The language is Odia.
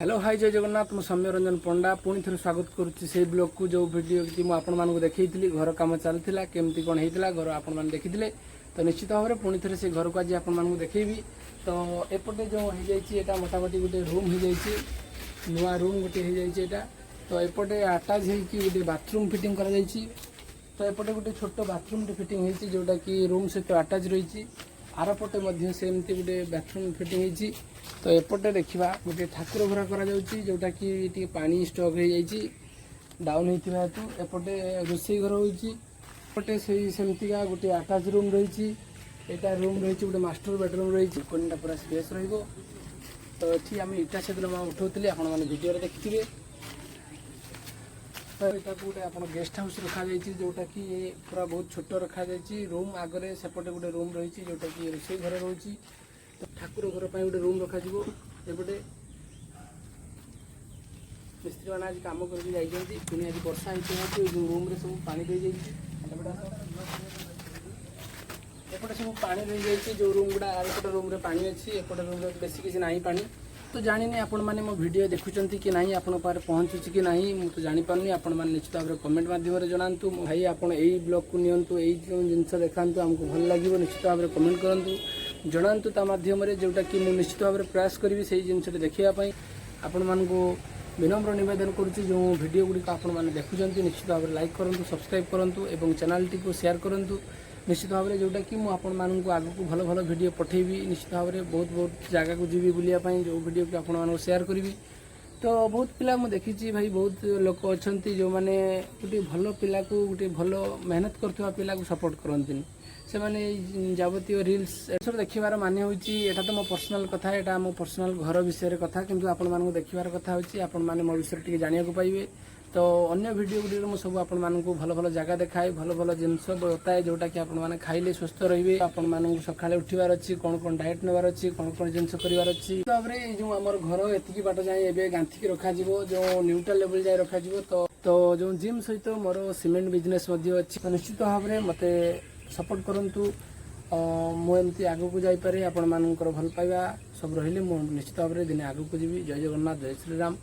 ହ୍ୟାଲୋ, ହାଇ, ଜୟ ଜଗନ୍ନାଥ। ମୁଁ ସୌମ୍ୟ ରଞ୍ଜନ ପଣ୍ଡା ପୁଣି ଥରେ ସ୍ୱାଗତ କରୁଛି ସେଇ ବ୍ଲଗକୁ, ଯେଉଁ ଭିଡ଼ିଓଟି ମୁଁ ଆପଣମାନଙ୍କୁ ଦେଖେଇଥିଲି। ଘର କାମ ଚାଲିଥିଲା, କେମିତି କ'ଣ ହେଇଥିଲା ଘର ଆପଣମାନେ ଦେଖିଥିଲେ। ତ ନିଶ୍ଚିତ ଭାବରେ ପୁଣି ଥରେ ସେ ଘରକୁ ଆଜି ଆପଣମାନଙ୍କୁ ଦେଖେଇବି। ତ ଏପଟେ ଯେଉଁ ହେଇଯାଇଛି, ଏଇଟା ମୋଟାମୋଟି ଗୋଟେ ରୁମ୍ ହେଇଯାଇଛି, ନୂଆ ରୁମ୍ ଗୋଟେ ହେଇଯାଇଛି ଏଇଟା। ତ ଏପଟେ ଆଟାଚ୍ ହେଇକି ଗୋଟେ ବାଥରୁମ୍ ଫିଟିଂ କରାଯାଇଛି। ତ ଏପଟେ ଗୋଟେ ଛୋଟ ବାଥରୁମ୍ଟେ ଫିଟିଂ ହେଇଛି, ଯେଉଁଟାକି ରୁମ୍ ସହିତ ଆଟାଚ୍ ରହିଛି। ଆରପଟେ ମଧ୍ୟ ସେମିତି ଗୋଟେ ବାଥରୁମ୍ ଫିଟିଂ ହେଇଛି। ତ ଏପଟେ ଦେଖିବା, ଗୋଟେ ଠାକୁର ଘର କରାଯାଉଛି, ଯେଉଁଟାକି ଟିକେ ପାଣି ଷ୍ଟକ୍ ହେଇଯାଇଛି ଡାଉନ୍ ହେଇଥିବା ହେତୁ। ଏପଟେ ରୋଷେଇ ଘର ହୋଇଛି। ଏପଟେ ସେଇ ସେମିତିକା ଗୋଟେ ଆଟାଚ୍ ରୁମ୍ ରହିଛି। ଏଇଟା ରୁମ୍ ରହିଛି, ଗୋଟେ ମାଷ୍ଟର ବେଡ଼ରୁମ୍ ରହିଛି। କୋନିଟା ପୁରା ସ୍ପେସ୍ ରହିବ। ତ ଏଠି ଆମେ ଇଟା ସେଦିନ ଉଠାଉଥିଲି, ଆପଣମାନେ ଭିଡ଼ିଓରେ ଦେଖିଥିବେ। ତ ଏଟାକୁ ଗୋଟେ ଆପଣ ଗେଷ୍ଟ ହାଉସ୍ ରଖାଯାଇଛି, ଯେଉଁଟାକି ପୁରା ବହୁତ ଛୋଟ ରଖାଯାଇଛି ରୁମ୍। ଆଗରେ ସେପଟେ ଗୋଟେ ରୁମ୍ ରହିଛି, ଯେଉଁଟାକି ରୋଷେଇ ଘର ରହୁଛି। ତ ଠାକୁର ଘର ପାଇଁ ଗୋଟେ ରୁମ୍ ରଖାଯିବ। ଏପଟେ ମିସ୍ତ୍ରୀମାନେ ଆଜି କାମ କରିକି ଯାଇଛନ୍ତି। ପୁଣି ଆଜି ବର୍ଷା ହେଇଛି ଯେହେତୁ ଏଇ ଯେଉଁ ରୁମ୍ରେ ସବୁ ପାଣି ରହିଯାଇଛି। ଏପଟେ ଆସ। ଏପଟେ ସବୁ ପାଣି ରହିଯାଇଛି ଯେଉଁ ରୁମ୍ ଗୁଡ଼ା। ଆରପଟେ ରୁମ୍ରେ ପାଣି ଅଛି, ଏପଟେ ରୁମ୍ରେ ବେଶୀ କିଛି ନାହିଁ ପାଣି। ତ ଜାଣିନି ଆପଣମାନେ ମୋ ଭିଡ଼ିଓ ଦେଖୁଛନ୍ତି କି ନାହିଁ, ଆପଣଙ୍କ ପାଖରେ ପହଞ୍ଚୁଛି କି ନାହିଁ, ମୁଁ ତ ଜାଣିପାରୁନି। ଆପଣମାନେ ନିଶ୍ଚିତ ଭାବରେ କମେଣ୍ଟ ମାଧ୍ୟମରେ ଜଣାନ୍ତୁ। ଭାଇ, ଆପଣ ଏଇ ବ୍ଲଗ୍କୁ ନିଅନ୍ତୁ, ଏଇ ଯେଉଁ ଜିନିଷ ଦେଖାନ୍ତୁ, ଆମକୁ ଭଲ ଲାଗିବ। ନିଶ୍ଚିତ ଭାବରେ କମେଣ୍ଟ କରନ୍ତୁ, ଜଣାନ୍ତୁ ତା ମାଧ୍ୟମରେ, ଯେଉଁଟାକି ମୁଁ ନିଶ୍ଚିତ ଭାବରେ ପ୍ରୟାସ କରିବି ସେଇ ଜିନିଷଟି ଦେଖିବା ପାଇଁ। ଆପଣମାନଙ୍କୁ ବିନମ୍ର ନିବେଦନ କରୁଛି, ଯେଉଁ ଭିଡ଼ିଓ ଗୁଡ଼ିକ ଆପଣମାନେ ଦେଖୁଛନ୍ତି, ନିଶ୍ଚିତ ଭାବରେ ଲାଇକ୍ କରନ୍ତୁ, ସବସ୍କ୍ରାଇବ୍ କରନ୍ତୁ ଏବଂ ଚ୍ୟାନେଲଟିକୁ ସେୟାର କରନ୍ତୁ ନିଶ୍ଚିତ ଭାବରେ, ଯେଉଁଟାକି ମୁଁ ଆପଣମାନଙ୍କୁ ଆଗକୁ ଭଲ ଭଲ ଭିଡ଼ିଓ ପଠେଇବି। ନିଶ୍ଚିତ ଭାବରେ ବହୁତ ବହୁତ ଜାଗାକୁ ଯିବି ବୁଲିବା ପାଇଁ, ଯେଉଁ ଭିଡ଼ିଓକୁ ଆପଣମାନଙ୍କୁ ସେୟାର କରିବି। ତ ବହୁତ ପିଲା ମୁଁ ଦେଖିଛି ଭାଇ, ବହୁତ ଲୋକ ଅଛନ୍ତି ଯେଉଁମାନେ ଗୋଟିଏ ଭଲ ପିଲାକୁ, ଗୋଟିଏ ଭଲ ମେହନତ କରୁଥିବା ପିଲାକୁ ସପୋର୍ଟ କରନ୍ତିନି। ସେମାନେ ଏଇ ଯାବତୀୟ ରିଲ୍ସ ଏସବୁ ଦେଖିବାର ମାନେ ହେଉଛି, ଏଇଟା ତ ମୋ ପର୍ସନାଲ କଥା, ଏଇଟା ମୋ ପର୍ସନାଲ ଘର ବିଷୟରେ କଥା। କିନ୍ତୁ ଆପଣମାନଙ୍କୁ ଦେଖିବାର କଥା ହେଉଛି, ଆପଣମାନେ ମୋ ବିଷୟରେ ଟିକେ ଜାଣିବାକୁ ପାଇବେ। ତ ଅନ୍ୟ ଭିଡ଼ିଓ ଗୁଡ଼ିକରେ ମୁଁ ସବୁ ଆପଣମାନଙ୍କୁ ଭଲ ଭଲ ଜାଗା ଦେଖାଏ, ଭଲ ଭଲ ଜିନିଷ ବତାଏ, ଯେଉଁଟାକି ଆପଣମାନେ ଖାଇଲେ ସୁସ୍ଥ ରହିବେ। ଆପଣମାନଙ୍କୁ ସକାଳେ ଉଠିବାର ଅଛି, କ'ଣ କ'ଣ ଡାଏଟ୍ ନେବାର ଅଛି, କ'ଣ କ'ଣ ଜିନିଷ କରିବାର ଅଛି। ତାପରେ ଏଇ ଯେଉଁ ଆମର ଘର ଏତିକି ବାଟ ଯାଏଁ ଏବେ ଗାନ୍ଥିକି ରଖାଯିବ, ଯେଉଁ ନ୍ୟୁଟ୍ରାଲ ଲେଭେଲ ଯାଏଁ ରଖାଯିବ। ତ ଯେଉଁ ଜିମ୍ ସହିତ ମୋର ସିମେଣ୍ଟ ବିଜନେସ୍ ମଧ୍ୟ ଅଛି। ତ ନିଶ୍ଚିତ ଭାବରେ ମୋତେ ସପୋର୍ଟ କରନ୍ତୁ, ମୁଁ ଏମିତି ଆଗକୁ ଯାଇପାରେ। ଆପଣମାନଙ୍କର ଭଲ ପାଇବା ସବୁ ରହିଲେ ମୁଁ ନିଶ୍ଚିତ ଭାବରେ ଦିନେ ଆଗକୁ ଯିବି। ଜୟ ଜଗନ୍ନାଥ, ଜୟ ଶ୍ରୀରାମ।